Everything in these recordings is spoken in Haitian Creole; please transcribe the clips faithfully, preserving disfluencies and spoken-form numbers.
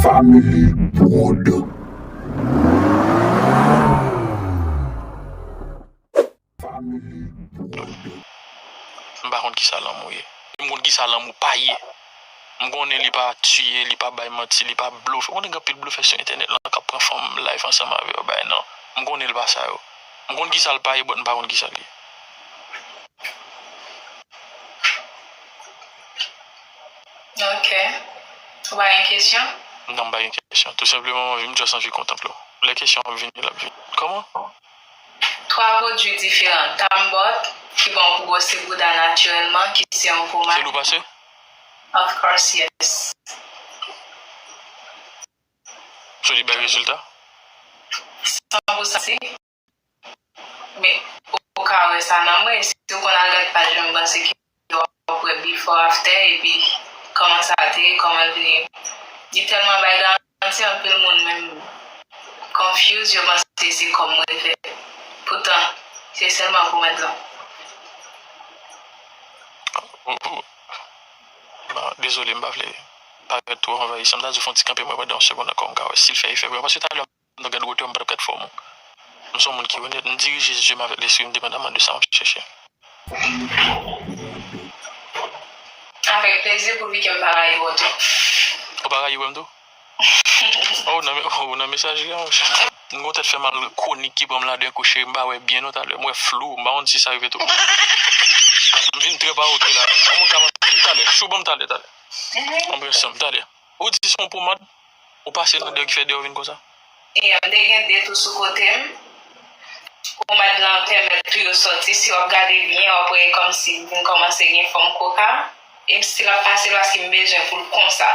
Family Prod. Family Prod. M pa konn kisa lanmou ye. M konn kisa lanmou pa ye. M konnen li pa tiye, li pa bay manti, li pa blofe. Ou konnen gen anpil blofè sou entènèt lan k ap pran fanm live ansanm avè yo, bay non. M konnen l pa sa yo. M konn kisa l pa ye, but m pa konn kisa l ye. Ok. Ou pa gen kesyon? Non, m pa gen kesyon. Tou senpleman, m anvi, m just anvi kontanple w. Lè kesyon ap vini, l ap vini. Kòman? Twa pwodui diferan. Tambòt, ki bon pou gwose bouda natirèlman, ki se yon pomad. Se lou pase? Of course, yes. So li bay rezilta? San pou san si. Men, ou ka wè sa nan mwen, si ou konn al gad paj mwen, m panse ke w ap wè before, after, epi kòman sa te ye, kòman l vini. Li tèlman bay garanti, anpil moun menm confuse, yo panse se kòm mwen fè. Poutan, se sèlman pomad lan. Ou, ou, bon, dezole, m pa vle parèt twò anvayisan. M ta di w fè yon ti kanpe mwen pandan yon segonn ankò, m ka wè si l fè efè vrèman. Paske talè m t ap gad wotè w, m pa t ap gad fòm ou. M se yon moun ki onèt, m dirije zye m avèk lespri m, depandaman de sa m ap chèche. Avèk plezi, pouvi ke m pa rayi w tou. Ou pa rayi w wè m tou? Oh, nan, oh, nan mesaj li a, monchè. M gon tèt fè mal kwonik ki pran m ladan kou, cheri, m pa wè byen non talè. M wè flou, m pa konn si sa rive tou. M vin trè pa oke la. Yon moun ka panse, talè, chou ban m talè, talè. M pran san m, talè. Ou di se yon pomad, ou pase nan dèyè ki fè dèyè w vin konsa? E, m te gen de tou sou kote m. Pomad lan pèmèt tou yo sòti. Si w ap gade byen, w ap wè kòmsi vin kòmanse gen fòm koka. E m still ap pase l paske m bezwen pou l konsa.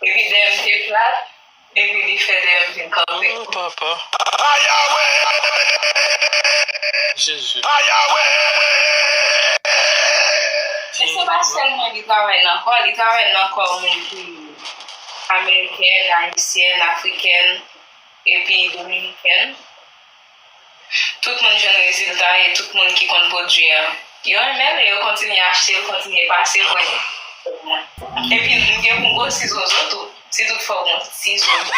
Epi dèyè m te plat, epi li fè dèyè m vin kanpe. Oh, papa. Jezi. E se pa sèl mwen li travay nan kò, li travay nan kò moun ki amerikèn, ayisyèn, afrikèn, epi dominikèn. Tout moun jwenn rezilta e tout moun ki konn pwodui a. Yo renmen l e yo kontinye achte l, kontinye pase l. Epi m gen pou m gwosi zozo tou. Si toutfwa w gon ti zozo.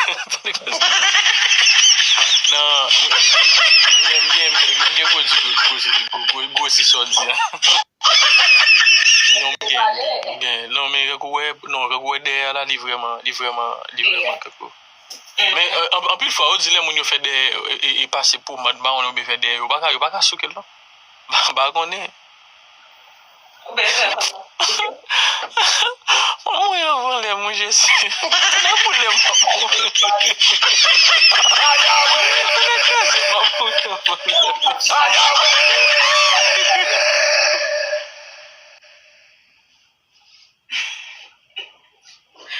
Non, m gen, m gen, m gen gwo di, gwo, gwo, gwo, gwo, gwo si sa w di a. Non, m gen, m gen. Non, men kèk ou wè, non, kèk ou wè dèyè a la, li vrèman, li vrèman, li vrèman kèk ou. Men, euh, anp-, anpil fwa, yo di lè moun yo fè dèyè, e, e, e pase pomad, m pa konnen oubyen fè dèyè, yo pa ka, yo pa ka souke l non. M pa konnen. Ou bezwen konn. Mwen mouri anvan lè m, wi, Jezi. Tounen pou lè m ap mouri. Tounen kraze m ap mouri anvan lè m.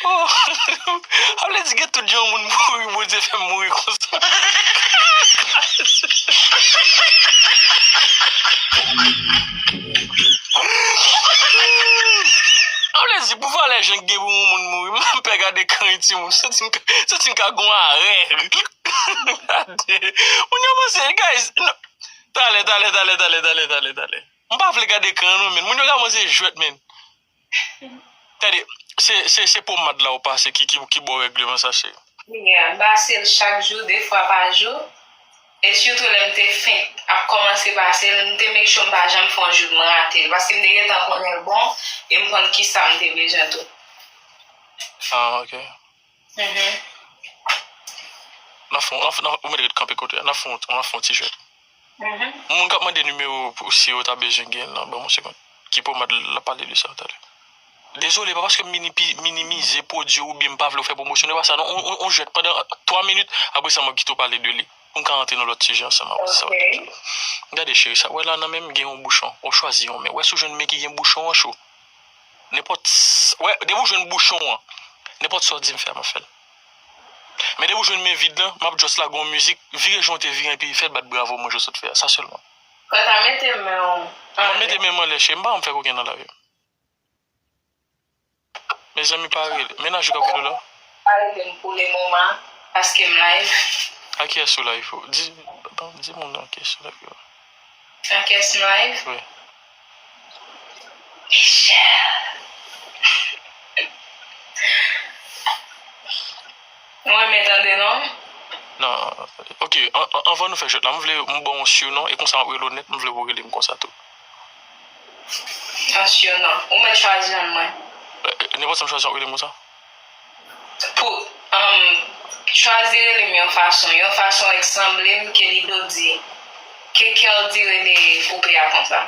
Oh. Sa vle di gen tout jan moun mouri, Bondye fè m mouri konsa. Sa vle di pou valè jan k gen pou yon moun mouri, m pè gade kan yon timoun, santi m ka, santi m ka gon arè. Moun yo panse, guys, non. Talè, talè, talè, talè, talè, talè, talè. M pa vle gade ekran an non, men moun yo ka panse jwèt, men. Tande, se, se, se pomad la ou pase ki, ki, ki ba w règleman sa, cheri. Yeah, m pase l chak jou, de fwa pa jou. E sitou lè m te fenk ap kòmanse pase l, m te make sure m pa janm fè yon jou m rate l. Paske m te gentan konnen l bon, e m konn kisa m te bezwen tou. Ah, ok. Mhm. N ap fè, n ap, n ap, ou mèt ret kanpe kote a. N ap fè, n ap fè yon ti jwèt. Mhm. Moun k ap mande nimewo pou si yo ta bezwen gen l lan, ban m yon segonn. Ki pomad l ap pale de sa talè. Dezole, pa paske m minipi-, minimize pwodui w oubyen m pa vle w fè pwomosyon, e pa sa non. On, on, on jwèt pandan twa minit, apre sa m ap kite w pale de li. Pou m ka rantre nan lòt sijè ansanm apre sa. Ok. Gade cheri, sa w wè la nan men m gen yon bouchon. Ou chwazi yon men. Wè si w jwenn men ki gen bouchon an cho. Nenpòt s-, wè, depi w jwenn bouchon an, nenpòt sa w di m fè a, m ap fè l. Men depi w jwenn men vid lan, m ap just lage yon mizik, vire jan w te vire epi fè l bat bravo mwen jan w sot fè a. Sa sèlman. Fò w ta mete men w anlè. Mwen mete men m anlè, cheri, m pa janm fè kokenn nan lavi m. Mezanmi, pa rele. Mennaj ou k ap rele w la? Pa rele m pou le moman, paske m live. A kiyès ou live? Di, di moun nan a kiyès ou live yo. A kiyès m live? Wi. Michel. Mwen renmen tande non. Non, ok, an- an- anvan nou fè jwèt la, m vle m ba w yon surnom, e konsa m ap rele w nèt, m vle pou w rele m konsa tou. Yon surnom. Ou mèt chwazi youn mwen. Eh, eh, nenpòt sa m chwazi, w ap rele m konsa? Pou, um, chwazi rele m yon fason, yon fason k sanble m ke li do di, ke kè w di rele poupe a konsa.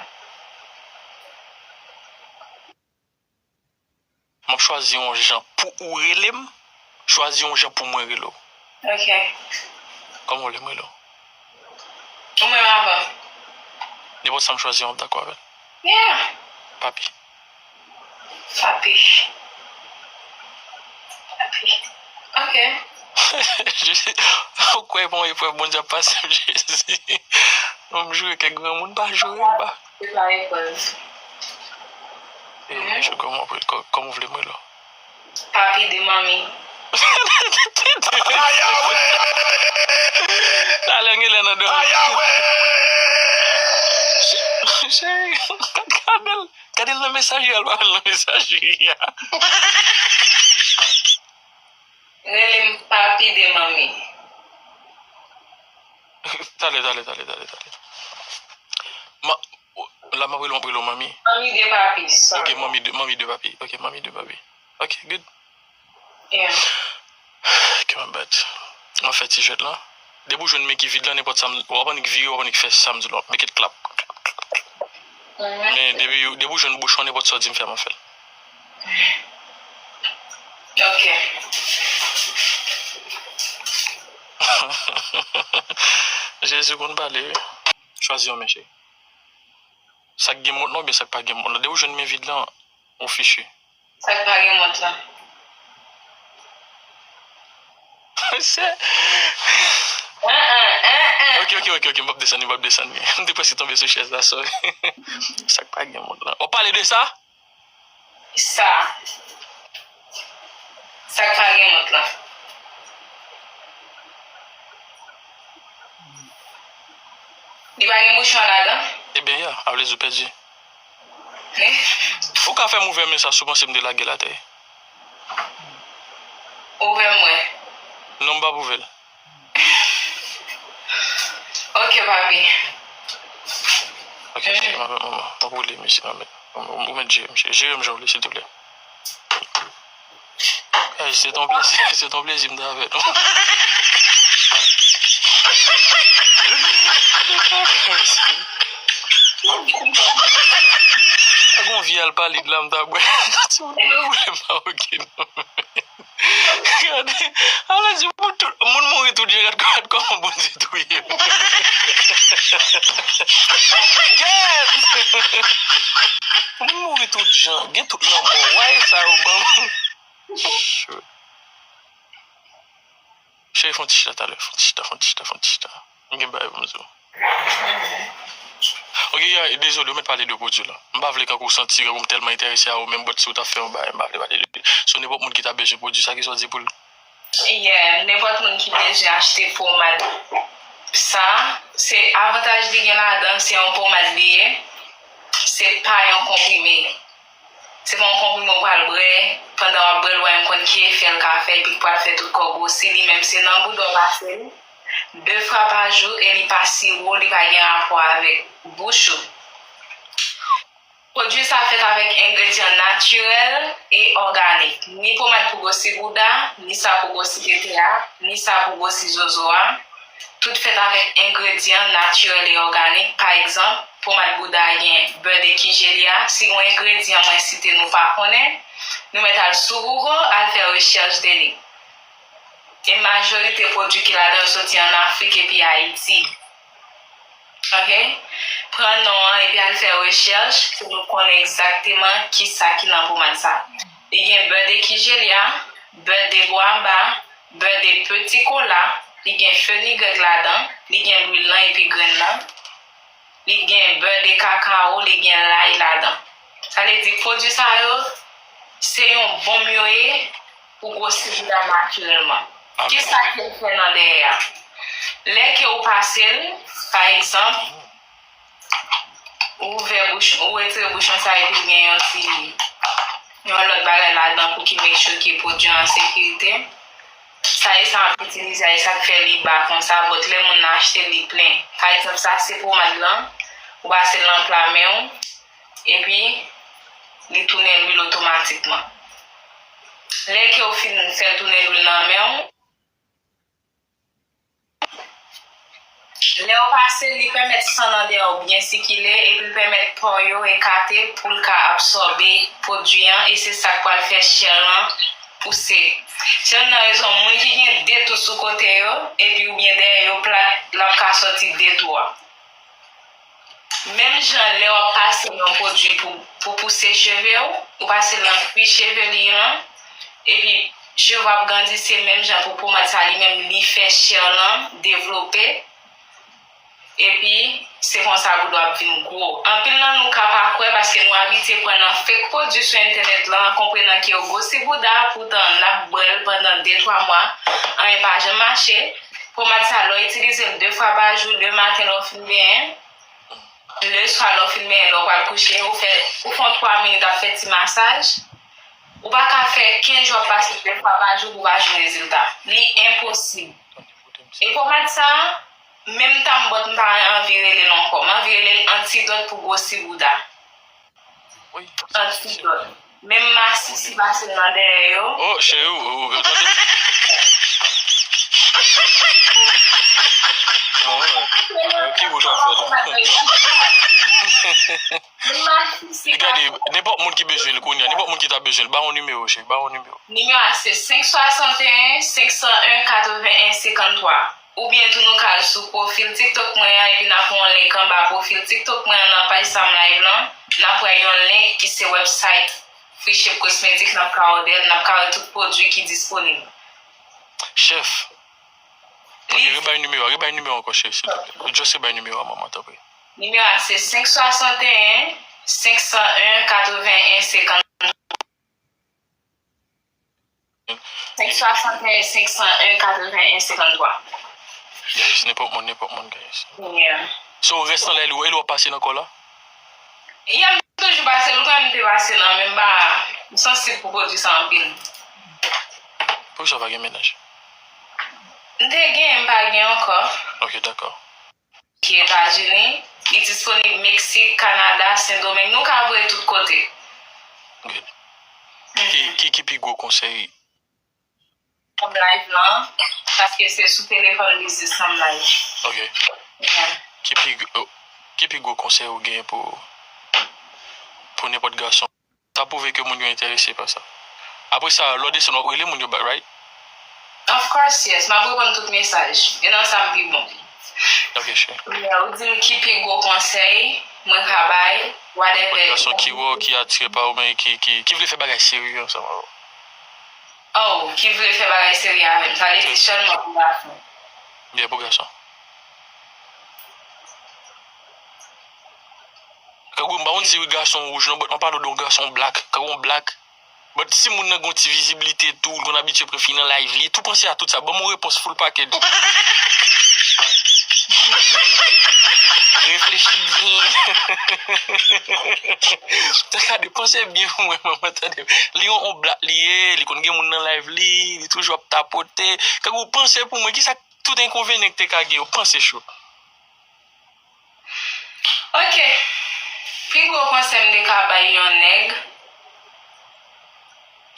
M ap chwazi yon jan pou ou rele m, chwazi yon jan pou mwen rele w. Ok. Kòman w vle m rele w? Ou menm avan. Nenpòt sa m chwazi, w ap dakò avè l? Yeah. Papi. Papi. Papi. Ok. Jezi, ou kwè pou yon eprèv Bondye ap pase m, Jezi. Non, m joure kèk granmoun, pa joure, pa. Se pa eprèv. E, mhm, kòman, kò- kòman w vle m rele w? Papi de manmi. Talè m genlè nan dòmi. Cheri, gade l. Gade l nan mesajri a, l pa wè l nan mesajri a. Rele m papi de manmi. Talè, talè, talè, talè, talè. Ma, la m ap rele w, m ap rele w manmi. Manmi de papi, sorry. Ok, manmi de, manmi de papi. Ok, manmi de papi. Ok, good. Yeah. Kè m ap bat. M ap fè ti jwèt la. Depi w jwenn men ki vid lan, nenpòt sa m, w ap annik vire, w ap annik fè sa m di w la, make it clap. Mhm. Men depi, depi w jwenn bouch ou, nenpòt sa w di m fè, m ap fè l. Ok. Jezi konn pale, wi. Chwazi yon men, cheri. Sa k gen mont lan oubyen sa k pa gen mont lan. Depi w jwenn men vid lan, ou fichi. Sa k pa gen mont lan. Se An, an, an, an. Ok, ok, ok, ok, m p ap desann li, m p ap desann li. M te prèske tonbe sou chèz la, sorry. Sa k pa gen mont lan. W ap pale de sa? Sa. Sa k pa gen mont lan. Li pa gen bouchon ladan? Ebyen, ya, a vle di w pèdi. Ou ka fè m ouvè men sa si w panse m te lage l atè. Ouvè m wè. Non, m p ap ouvè l. Ok, papi. Ok, cheri, m ap, m ap, m ap woule misye, m ap met, ou mèt jere misye. Jere m jan w vle, silteplè. Ay, se ton plezi, se ton plezi m t avè nou. Ak yon vye alpalid la m ta bwè. Timoun nan woule m pa oke non. Gade, ala di pou tout moun mouri tout jan, gad kòman Bondye touye m. Gad! Moun mouri tout jan, gen tout lanmò. Why sa yo ban m? Shoot. Cheri, fè yon ti chita talè, fè yon ti chita, fè yon ti chita, fè yon ti chita. M gen bagay pou m di w. Ok, ya, dezole, ou mèt pale de pwodui la. M pa vle kankou w santi kankou m tèlman enterese a ou menm, but si w t ap fè yon bagay, m pa vle pale de li. So, nenpòt moun ki ta bezwen pwodui sa, kisa w di pou l? Yeah, nenpòt moun ki bezwen achte pomad sa, se avantaj li gen ladan, se yon pomad li ye, se pa yon konprime. Se pa yon konprime w pral bwè, pandan w ap bwè l, w a menm konn ki efè l ka fè, epi k pral fè tout kò w gwosi, li menm se nan bouda w pase l, de fwa pa jou, e li pa siwo, li pa gen rapò avèk bouch ou. Pwodui sa fèt avèk engredyan natirèl e òganik. Ni pomad pou gwosi bouda, ni sa pou gwosi tete a, ni sa pou gwosi zozo a. Tout fèt avèk engredyan natirèl e òganik. Pa egzanp, pomad bouda a gen bè de kijelya. Si gen yon engredyan mwen site nou pa konnen, nou mèt al sou Google, al fè rechèch de li. E majorite pwodui ki ladan yo soti ann Afrik epi Ayiti. Ok? Pran non an epi al fè rechèch pou nou konnen egzakteman kisa ki nan pomad sa. Li gen bè de kijelya, bè de gwaba, bè de peti kola, li gen fenigrèk ladan, li gen lwil lan epi grenn lan, li gen bè de kakawo, li gen lay ladan. Sa vle di pwodui sa yo, se yon bonm yo ye pou gwosi bouda natirèlman. Kisa ke l fè nan dèyè a? Lè ke w pase l, pa egzanp, Ou ouvè bouchon, ou retire bouchon sa epi l gen yon ti, yon lòt bagay ladan pou ki make sure ke pwodui an an sekirite. Sa e sa m ap itilize a, e sa k fè li ba konsa, but lè moun nan achte l, li plen. Pa egzanp, sa se pomad lan, ou pase l nan pla men w, epi li tounen lwil otomatikman. Lè ke w fin fè l tounen lwil nan men w, lè w pase l, li pèmèt san nan dèyè w byen sikile, epi l pèmèt po yo ekate pou l ka absòbe pwodui an, e se sa k pral fè chè lan pouse. Se youn nan rezon moun ki gen de tou sou kote yo, epi oubyen dèyè yo plat, l ap ka sòti de tou a. Menm jan lè w ap pase yon pwodui pou, pou pouse cheve w, ou pase l nan kwi cheve li an, epi cheve w ap grandi, se menm jan pou pomad sa li menm, li fè chè lan devlope, epi se konsa bouda w ap vin gwo. Anpil nan nou ka pa kwè paske nou abitye pran nan fake pwodui sou entènèt lan, an konprenan ke yo gwosi bouda, poutan n ap bwè l pandan de twa mwa, anyen pa janm mache. Pomad sa, lè w itilize l de fwa pa jou, lematen lè w fin benyen, leswa lè w fin benyen, lè w pral kouche, ou fè, ou fè yon twa minit ap fè ti masaj, ou pa ka fè kenz jou ap pase de fwa pa jou pou w pa jwenn rezilta. Li enposib. E pomad sa, menm tanm bòt m pa anvi rele l ankò. M anvi rele l antidòt pou gwosi bouda. Antidòt. Menm masisi pase nan dèyè yo. Oh, cheri, ou, ou, ou tande? Non, ki bouch w ap fè la? Menm masisi pase. Gade, nenpòt moun ki bezwen l kounye a, nenpòt moun ki ta bezwen l, ba yon nimewo, cheri, ba yon nimewo. Nimewo a se senk swasanteyen, senk san en, katreven en, senkanntwa. Oubyen tou nou ka al sou pwofil TikTok mwen an, epi n ap fè yon link anba pwofil TikTok mwen an, nan paj Sam Live lan, n ap wè yon link ki se website Free Shape Cosmetics, n ap ka òdè l, n ap ka wè tout pwodui ki disponib. Chèf. Ok, rebay nimewo a, rebay nimewo a ankò, chèf, silvouplè. Just rebay nimewo a, manman, tanpri. Nimewo a se senk swasanteyen, senk san en, katreven en, senkanntwa. Senk swasanteyen, senk san en, katreven en, senkanntwa. Guys, nenpòt moun, nenpòt moun, guys. Yeah. So, rès nan lè li, ou, e li w ap pase nan kò la? Yeah, m toujou pase l, ou konnen m te pase nan, men m pa, m sansib pou pwodui sa anpil. Poukisa w pa gen mennaj? M te gen, m pa gen ankò. Ok, dakò. Ki Etazini, li disponib Meksik, Kanada, Sendomeng, nou ka voye tout kote. Ok. Ki, ki, ki pi gwo konsèy? Sam Live lan, paske se sou telefòn biznis Sam Live. Ok. Yeah. Ki pi, oh, ki pi gwo konsèy ou gen pou, pou nenpòt gason? Sa pwouve ke moun yo enterese pa sa. Apre sa, lè w desann, w ap rele moun yo back, right? Of course, yes. M ap reponn tout mesaj. E nan sa m pi bon. Ok, cheri. Yeah, ou di m ki pi gwo konsèy mwen ka bay, whatever. Nenpòt gason ki wè w, ki atire pa ou, men ki, ki, ki vle fè bagay serye ansanm avè w. Oh, ki vle fè bagay serye avè m. Sa vle di sèlman pou gason. Yeah, pou gason. Kangou, m pa konn si gason wouj non, but m ap pale w de yon gason black. Kangou yon black. But si moun nan gen yon ti viziblite tou, l konn abitye pran fi nan live li, tou panse a tout sa. Ban m yon repons full package. Reflechi byen. Tande, panse byen pou mwen, manman, tande. Li yon, yon black li ye, li konn gen moun nan live li, li toujou ap tapote. Kangou, panse pou mwen, kisa tout enkonvenyan ki te ka gen yo, panse cho. Ok. Pi gwo konsèy m te ka bay yon nèg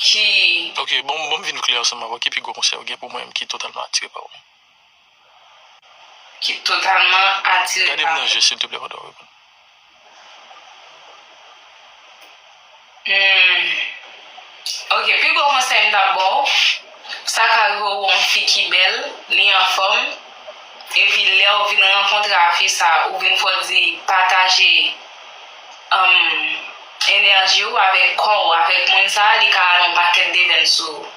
ki... Ok, bon, bon, m vin klè ansanm avè w. Ki pi gwo konsèy ou gen pou mwen menm ki totalman atire pa ou? Ki totalman atire pa ou. Gade m nan je, silteplè, pandan w reponn. Hmm. Ok, pi gwo konsèy m t ap ba w, sa ka rive w wè yon fi ki bèl, li anfòm, epi lè w vin rankontre a fi sa, ou vin fò di pataje, um, enèji w avèk kò w, avèk moun sa, li ka rale yon pakèt devèn sou ou.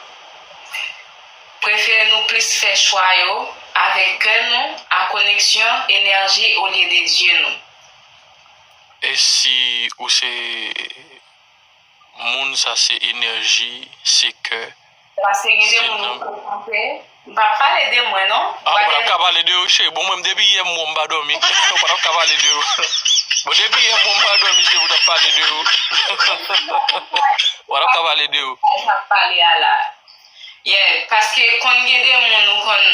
Prefere nou plis fè chwa yo avèk kè nou, a koneksyon, enèji, olye de zye nou. E si ou se moun sa se enèji, se kè, paske gen de se moun nanm ou frekante, M p ap pale de mwen, non. Ah, ou pa t ap ka pale de yo, cheri. Bon, mwen, depi yè m wè w, m pa dòmi. Ou pa t ap ka pale de yo. Bon, depi yè m wè w, m pa dòmi, cheri, ou t ap pale de yo. Ou pa t ap ka pale de yo. M ap pale a la. Yeah, paske konn gen de moun ou konn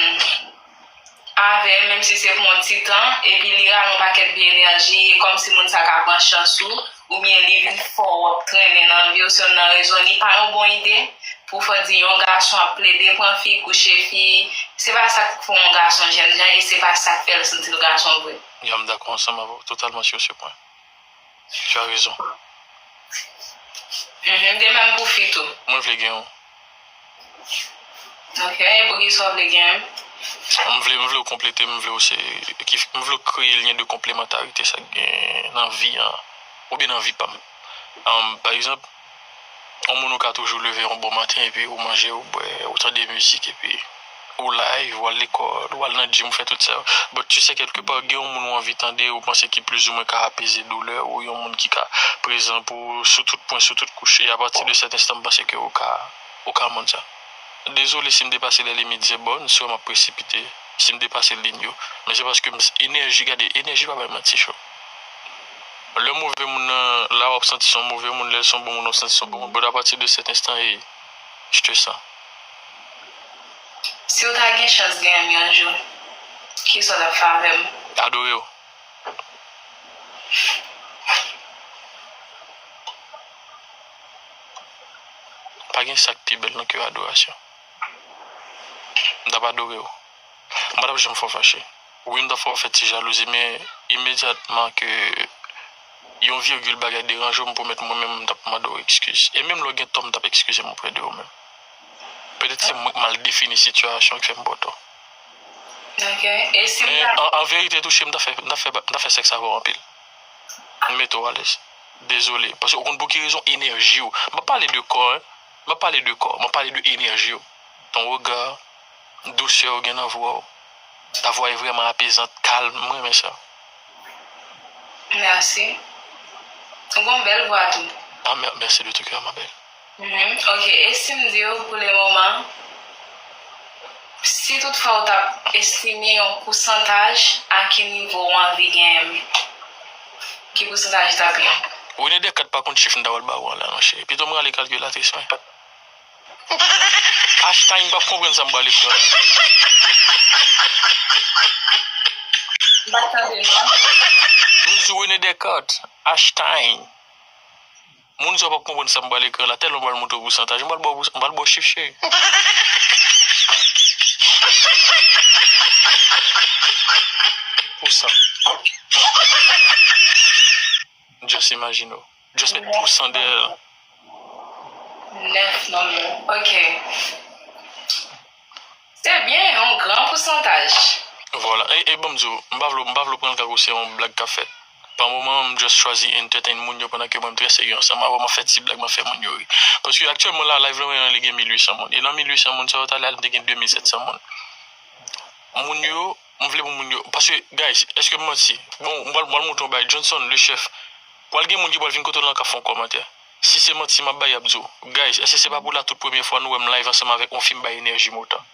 avè, menm si se pou yon ti tan, epi li rale yon pakèt vye enèji, e kòmsi moun sa ka pran chans ou, oubyen li vin fè w ap trennen nan vi w, se youn nan rezon li pa yon bon ide pou fè di yon gason ap plede pran fi, kouche fi, se pa sa k fè yon gason jènjan e se pa sa k fè l santi l gason vre. Ya, m dakò ansanm avè w, totalman sur ce point. Tu as raison. Mhm, de menm pou fi tou. Mwen vle gen yon. Ok, e poukisa w vle gen? M vle, m vle w konplete, m vle w se, ki, m vle w kreye lyen de konplemantarite sa k gen nan vi an, oubyen nan vi pa m. Um, pa egzanp, yon moun ou ka toujou leve yon bon maten epi ou manje, ou bwè, ou tande mizik epi ou live, ou al lekòl, ou al nan gym, ou fè tout sa yo. But tu sais, quelque part, gen yon moun ou anvi tande, ou panse ki plizoumwen ka apeze doulè, ou yon moun ki ka prezan pou ou sou tout pwen, sou tout kouch. E apati de sèt enstan, m panse ke ou ka, ou ka moun sa. Dezole si m depase lè limit zebò, m swe m ap presipite si m depase liy yo. Men se paske m, enèji, gade, enèji pa bay manti, cho. Lè move moun nan la, w ap santi se yon move moun, lè l se yon bon moun, w ap santi se yon bon moun. But apati de sèt enstan, e, je te sens. Si w ta gen chans genyen m yon jou, kisa w t ap fè avè m? Adore w. Pa gen sa k pi bèl nan ke adorasyon. M t ap adore w. M pa t ap janm fè w fache. Wi, m t ap fè w fè ti jalouzi, men imedyatman ke yon vigil bagay deranje w, m pwomèt mwen menm m t ap mande w ekskiz. E menm lè w gen tò, m t ap ekskize m oprè de ou menm. Petèt se mwen k mal defini sitiyasyon ki fè m ba w tò. Ok. E si m Men ta an, an verite tou, cheri, m ta fè, m ta fè, m ta fè sèks avè w anpil. M mete w alèz. Dezole. Paske ou konn pou ki rezon? Enèji w. M pa pale de kò, hein. M pa pale de kò. M pale de enèji w. Ton regard, dousè w gen nan vwa w. Ta vwa est vraiment apaisante, calme. Mwen renmen sa. Mèsi. Ou gen yon bèl vwa tou. Ah, mer- merci de tout cœur, ma belle. Mhm. Ok, e si m di w pou le moman, si toutfwa w t ap estime yon pousantaj a ki nivo w anvi genyen m, ki pousantaj li t ap ye? Rene Descartes pa konn chif m ta pral ba ou an la, non, cheri. Pito m rale kalkilatris mwen. Einstein p ap konprann sa m pral ekri an. M pa t tande non. M di Rene Descartes, Einstein. Moun sa yo p ap konprann sa m pral ekri an la, tèlman m pral montre w pousantaj. M pral ba w, m pral ba w chif, cheri. Pousan. Just imagine w. Just met pousan dèyè l. Nèf non. Ok. Se byen, yon gran pousantaj. Vwala. E, e ban m di w, m pa vle, m pa vle w pran l tankou se yon blag k ap fèt. Pa moman, m just chwazi entertain moun yo pandan ke mwen m trè serye ansanm avè w, m ap fè ti blag, m ap fè moun yo ri. Paske aktyèlman la, live la mwen an li gen mil uit san moun. E nan mil uit san moun sa yo, talè a m te gen de mil sèt san moun. Moun yo, m vle pou moun yo. Paske, guys, èske m manti? Bon, m pral, m pral montre yon bagay. Johnson, le chef, pral gen moun ki pral vin kote w lan k ap fè yon kòmantè. Si se manti m ap bay, y ap di w, guys, èske se pa pou la tout premye fwa nou wè m live ansanm avèk yon fi m bay enèji m otan?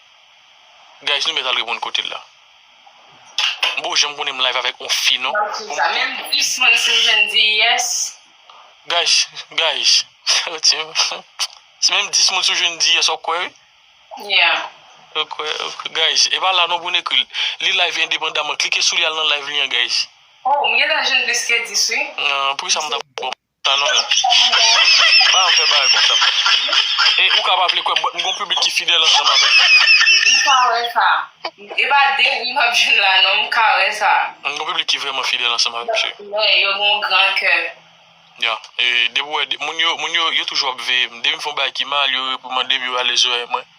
Guys, nou mèt al reponn kote l la. M poko janm konnen m live avèk yon fi, non. Menm dis moun si m jwenn di yes. Guys, guys, si menm dis moun si w jwenn di yes, w ap kwè, wi. Yeah. Ok, ok, guys. E pa la non pou n ekri l. Li live endepandaman. Klike sou li, al nan live li an, guys. Oh, m gentan jwenn plis ke dis, wi. Nan, poukisa m ta pran sa non? Ba m fè bagay konsa. E ou ka pa vle kwè m, but m gon piblik ki fidèl ansanm avè m. M ka wè sa. E pa de wi m ap jwenn la, non, m ka wè sa. M gon piblik ki vrèman fidèl ansanm avè m, cheri. Wè, yo gen yon gran kè. Ya, e depi w wè, de- moun yo, moun yo, yo toujou ap veye m. Depi m fè yon bagay ki mal, yo reprimande m, yo rale zòrèy mwen.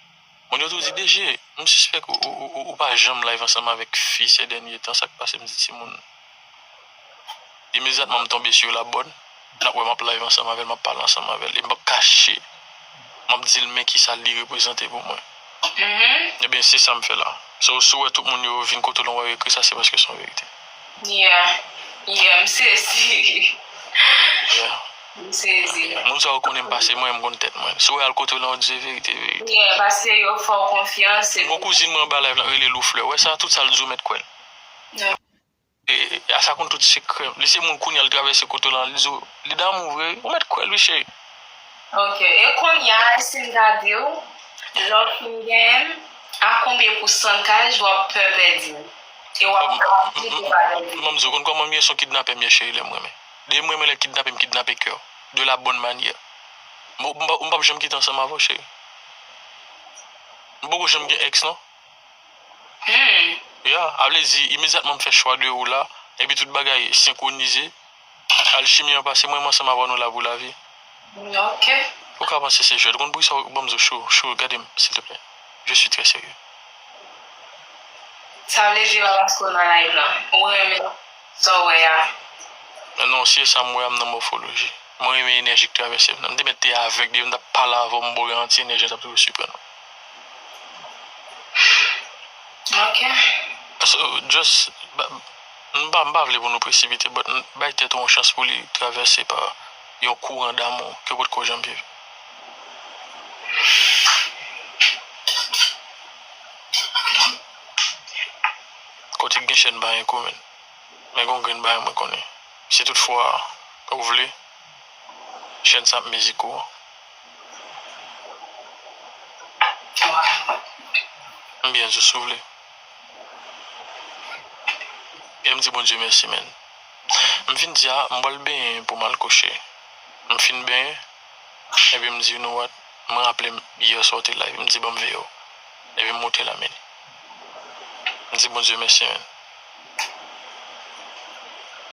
Moun yo tou di, D J, m sispèk ou, ou, ou, ou pa janm live ansanm avèk fi sè dènye tan, sa k pase? M di, timoun. Imedyatman, m tonbe sou la bòn, n ap wè m ap live ansanm avè l, m ap pale ansanm avè l, e m p ap kache. M ap di l men kisa li reprezante pou mwen. Mhm. Ebyen, se sa m fè la. So, si w wè tout moun yo vin kote w lan, w wè yo ekri sa, se paske se yon verite. Yeah. Yeah, m sezi. Yeah. M sezi. Moun sa yo konnen m pase mwen, m konn tèt mwen. Si w al kote w lan, w di se verite, verite. Yeah, paske yo fè w konfyans. Yon kouzin mwen anba live lan rele Lou Fleur. Wè sa, tout sa l di w mèt kwè l. Yeah. E, e a sa konn tout sekrè. Li se moun kounye a l travèse kote w lan, li di w, li damou vre, ou mèt kwè l, wi, cheri. Ok. E kounye a, si m ta di w, lè w fin genyen m, a konbyen pousantaj w ap pè pèdi m? E w ap pè w ap pèdi m? Mwen, m di w, konn kòman m ye, se yon kidnapè m ye, cheri, lè m renmen. Depi m renmen, lè kidnape, m kidnape kè w. De la bonne manière. M, m, m p ap janm kite ansanm avè w, cheri. M poko janm gen ex, non. Hmm. Ya, a vle di, imedyatman m fè chwa de ou la, epi tout bagay senkwonize, alchimi an pase, mwen, m ansanm avè w, nou la pou lavi. Ok. Ou ka panse se jwèt. Ou konn poukisa w ban m zo cho, cho, gade m, silteplè. Je suis très sérieux. Sa vle di pa paske w nan live lan. Ou renmen sa w wè a. Non, si e sa m wè a, m nan mòfoloji. Mwen renmen enèji k travèse m nan. M te mèt te avèg, depi m t ap pale avè w, m ba w garanti enèji an t ap toujou siprann ou. Ok. So, just, ba, m pa, m pa vle pou nou presipite, but n, bay tèt ou yon chans pou li travèse pa yon kouran damou ke w potko janm viv. Kote k gen chèn pa gen kou, menn. Men gon grenn bagay mwen konnen. Si toutfwa ou vle, chèn sa ap mizik ou an. M byen di w si w vle. E m di Bondye mèsi, menn. M fin di a, m pral benyen pou m al kouche. M fin benyen, epi m di, you know what? Mwen raple m yè swa w te live, m di ban m veye w. Epi m moute la, menn. M di Bondye mèsi, menn.